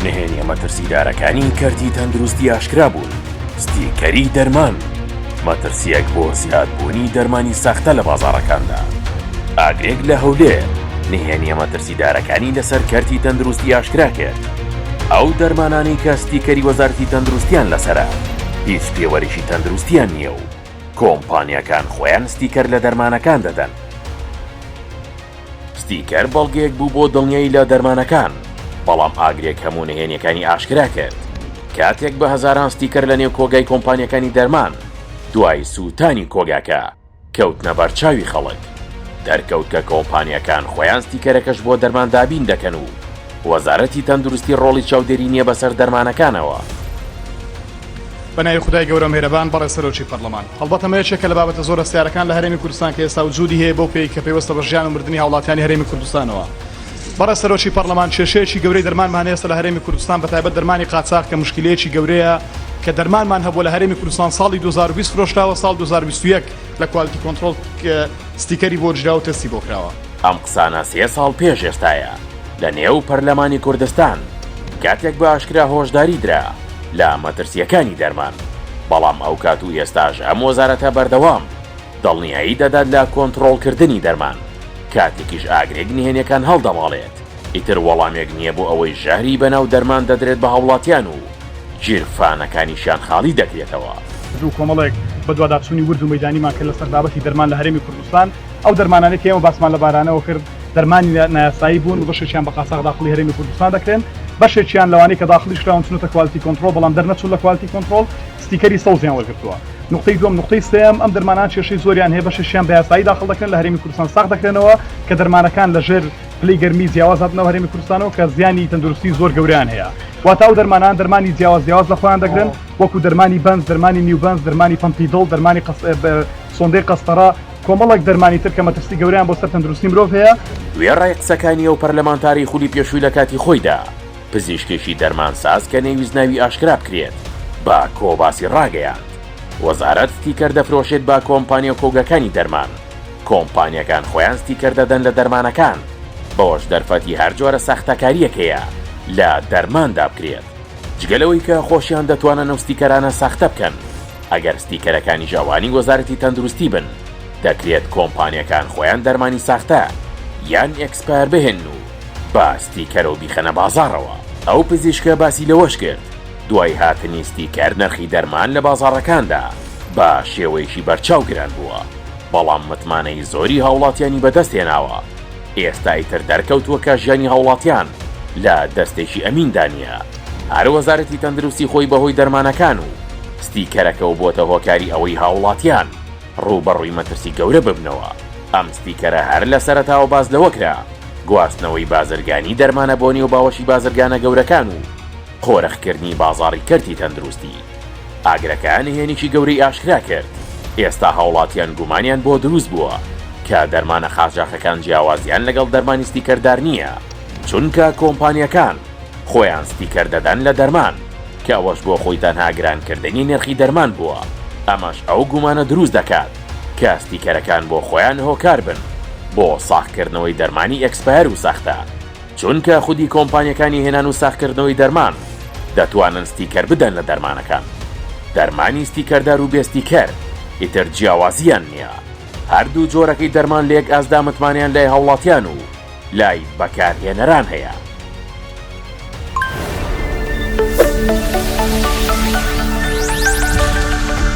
نهێنیە مەترسیدارەکانی کەرتی تەندروستی ئاشکرا بوون، ستیکەری دەرمان مەترسییەک بۆ زیادبوونی دەرمانی ساختە لە بازاڕەکاندا. ئاگرێک لە هەولێر نهێنیە مەترسیدارەکانی لەسەر کەرتی تەندروستی ئاشکرا کرد. ئەو دەرمانانەی کە ستیکەری وەزارەتی تەندروستیان لەسەرە هیچ پێوەرێکی تەندروستیان نییە و کۆمپانیاکان خۆیان ستیکەر لە دەرمانەکان دەدەن. ستیکەر بەڵگەیەک بوو بۆ دڵنیایی لە دەرمانەکان، بەڵام ئاگرێک هەموو نهێنیەکانی ئاشکرا کرد. کاتێک بە هەزاران ستیکەر لە نێو کۆگای کۆمپانیەکانی دەرمان دوای سووتانی کۆگاکە کەوتنە بەرچاوی خەڵک، دەرکەوت کە کۆمپانیاکان خۆیان ستیکەرەکەش بۆ دەرمان دابین دەکەن و وەزارەتی تەندروستی ڕۆڵی چاودێری نییە بەسەر دەرمانەکانەوە. بە ناوی خودای گەورە مێرەبان بەڕێز سەرۆکی پەرلەمان هەڵبەت ئەمە یەکێکە لە بابەتە زۆر هەستیارەکان لە هەرێمی کوردستان کە ئێستا وجودی هەیە بەو پێی کە پەیوەستە بە ژیان و مردنی هاوڵاتیانی هەرێمی کوردستانەوە بەڕێز سەرۆکی پەرلەمان کێشەیەکی گەورەی دەرمانمان هەیە ئێستا لە هەرێمی کوردستان بە تایبەت دەرمانی قاچاخ کە مشکلەیەکی گەورەیە کە دەرمانمان هەبووە لە هەرێمی کوردستان ساڵی 2020 فرۆشراوە ساڵ 2021 لە quality control ستیکەری بۆ گیراوە و تێستی بۆ کراوە. ئەم قسانە سێ ساڵ پێش ئێستایە لە نێو پەرلەمانی کوردستان کاتێک بە ئاشکرا هۆشداری درا لە مەترسییەکانی دەرمان، بەڵام ئەوکات و ئێستاش ئەم وەزارەتە بەردەوام دڵنیایی دەدات لە کۆنتڕۆڵکردنی دەرمان، کاتێکیش ئاگرێک نهێنیەکان هەڵدەماڵێت ئیتر وەڵامێک نییە بۆ ئەوەی ژەهری بەناو دەرمان دەدرێت بە هاوڵاتیان و گیرفانەکانیشیان خاڵی دەکرێتەوە. و کۆمەڵێک بەدواداچوونی ورد و مەیدانیمان کرد لەسەر بابەتی دەرمان لە هەرێمی کوردستان، ئەو دەرمانانەی کە ئێمە باسمان لە بارانەوە کرد دەرمانی نایاسایی بوون و بەشێکیان بە قاچاخ داخڵی هەرێمی کوردستان دەکرێن، بەشێکیان لەوانەی کە داخڵیش کراون چونەتە quality control بەڵام دەرنەچوون لە quality control ستیکەری سەوزیان وەرگرتووە. نوقتەی دووەم، نوقتەی سێیەم، ئەم دەرمانانە کێشەی زۆریان هەیە بەشێکیان بە یاسایی داخڵ دەکرێن لە هەرێمی کوردستان ساغ دەکرێنەوە کە دەرمانەکان لە ژێر پلەی گەرمی جیاواز هاتنەوە هەرێمی کوردستانەوە کە زیانی تەندروستی زۆر گەورەیان هەیە واتە ئەو دەرمانان دەرمانی جیاواز جیاواز لە خۆیان دەگرن وەکو دەرمانی بەنج دەرمانی نیوبەنج دەرمانی پەمپی دڵ دەرمانی سۆندەی قەستەڕە کۆمەڵێک دەرمانی تر کە مەترسی گەورەیان بۆ سەر تەندروستی مرۆڤ هەیە. وێڕای قسەکانی ئەو پەرلەمانتارەی خولی پێشووی لە کاتی خۆیدا پزیشکێکی دەرمانساز کە نەیویست ناوی ئاشکرا بکرێت بە کۆباسی ڕاگەیاند، وەزارەت ستیکەر دەفرۆشێت بە کۆمپانیا و کۆگاکانی دەرمان، کۆمپانیاکان خۆیان ستیکەر دەدەن لە دەرمانەکان، بەوەش دەرفەتی هەر جۆرە ساختەکارییەک هەیە لە دەرماندا بکرێت، جگە لەوەی کە خۆشیان دەتوانن ئەو ستیکەرانە ساختە بکەن. ئەگەر ستیکەرەکانیش ئەوانی وەزارەتی تەندروستی بن، دەکرێت کۆمپانیاکان خۆیان دەرمانی ساختە یان expire بهێنن و بە ستیکەرەوە بیخەنە بازاڕەوە. ئەو پزیشکە باسی لەوەش کرد، دوای هاتنی ستیکەر نرخی دەرمان لە بازاڕەکاندا بە شێوەیەکی بەرچاو گران بووە، بەڵام متمانەی زۆری هاوڵاتیانی بەدەستهێناوە، ئێستا ئیتر دەرکەوتووە کە ژیانی هاوڵاتیان لە دەستێکی ئەمیندا نییە. هەر وەزارەتی تەندروستی خۆی بەهۆی دەرمانەکان و ستیکەرەکەوە بۆتە هۆکاری ئەوەی هاوڵاتیان ڕووبەڕووی مەترسی گەورە ببنەوە، ئەم ستیکەرە هەر لە سەرەتاوە باس لەوە کرا گواستنەوەی بازرگانی دەرمانە بۆ نێو باوەشی بازرگانە گەورەکان و قۆرخکردنی بازاڕی کەرتی تەندروستی. ئاگرەکە نهێنیی گەورەی ئاشکرا کرد، ئێستا هاوڵاتیان گومانیان بۆ دروست بووە کە دەرمانە قاچاخەکان جیاوازیان لەگەڵ دەرمانی ستیکەردار نییە، چونکە کۆمپانیاکان خۆیان ستیکەر دەدەن لە دەرمان، کە ئەوەش بۆ خۆی تەنها گرانکردنی نرخی دەرمان بووە، ئەمەش ئەو گومانە دروست دەکات کە ستیکەرەکان بۆ خۆیان هۆکار بن بۆ ساغکردنەوەی دەرمانی expire و ساختە، چونکە خودی کۆمپانیەکانی هێنان و ساغکردنەوەی دەرمان دەتوانن ستیکەر بدەن لە دەرمانەکان. دەرمانی ستیکەردار و بێ ستیکەر ئیتر جیاوازیان نییە، هەردوو جۆرەکەی دەرمان لە یەک ئاستدا متمانەیان لای هاوڵاتیان و لای بەکارهێنەران هەیە.